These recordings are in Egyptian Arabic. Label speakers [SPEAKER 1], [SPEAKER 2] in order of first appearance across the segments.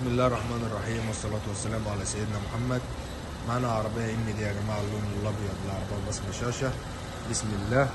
[SPEAKER 1] بسم الله الرحمن الرحيم، والصلاة والسلام على سيدنا محمد. معانا عربية MD يا جماعة، اللون الابيض، العربية بصمة شاشة. بسم الله.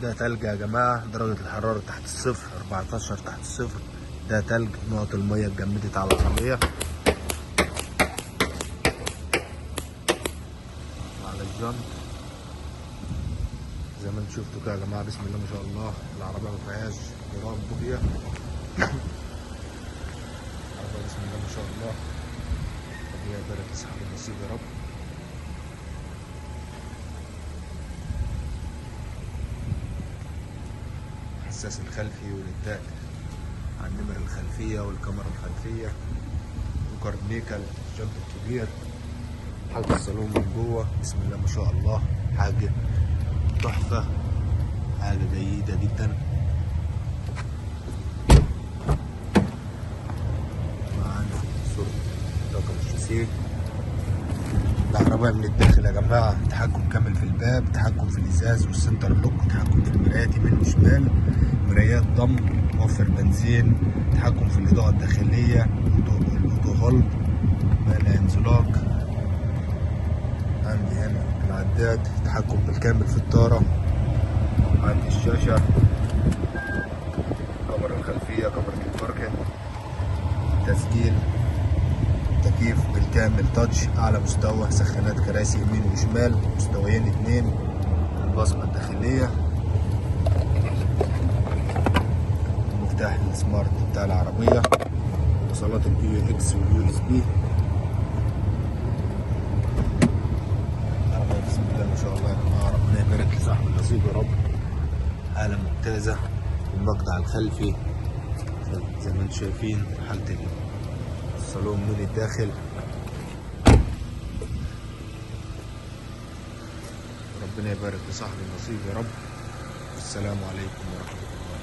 [SPEAKER 1] ده تلج يا جماعة، درجة الحرارة تحت الصفر، 14 تحت الصفر. ده تلج، نقط المية اتجمدت على العربية، على الجنط زي ما انتم شفتوا كده يا جماعة. بسم الله ما شاء الله، العربية ما فيهاش جرام بوهية. العربية بسم الله ما شاء الله، ربنا يبارك لصاحب النصيب يا رب. الحساس الخلفي والإداء على النمر الخلفية والكاميرا الخلفية وكارنيكال، الجنط الكبير، حالة الصالون من جوه بسم الله ما شاء الله، حاجة تحفة، حاجة جيدة جدا. معانا صورة رقم الشاسيه. العربية من الداخل يا جماعة تحكم كامل في الباب، تحكم في الإزاز وال center lock، تحكم في المرايات يمين وشمال، مرايات ضم، موفر بنزين، تحكم في الإضاءة الداخلية، ال auto hold، مانع انزلاق. عندي هنا العداد، تحكم بالكامل في الطارة، عندي الشاشة، كاميرا الخلفية، كاميرا ال parking، تسجيل، تكييف بالكامل touch اعلى مستوى، سخانات كراسي يمين وشمال، مستويين 2، البصمة الداخلية، المفتاح ال smart بتاع العربية، وصلات ال AUX وال USB. العربية بسم الله ما شاء الله يا جماعة، ربنا يبارك لصاحب النصيب يا رب. حالة ممتازة. المقطع الخلفي زي ما انتم شايفين، حالة الصالون من الداخل. ربنا يبارك لصاحب النصيب يا رب. والسلام عليكم ورحمة الله.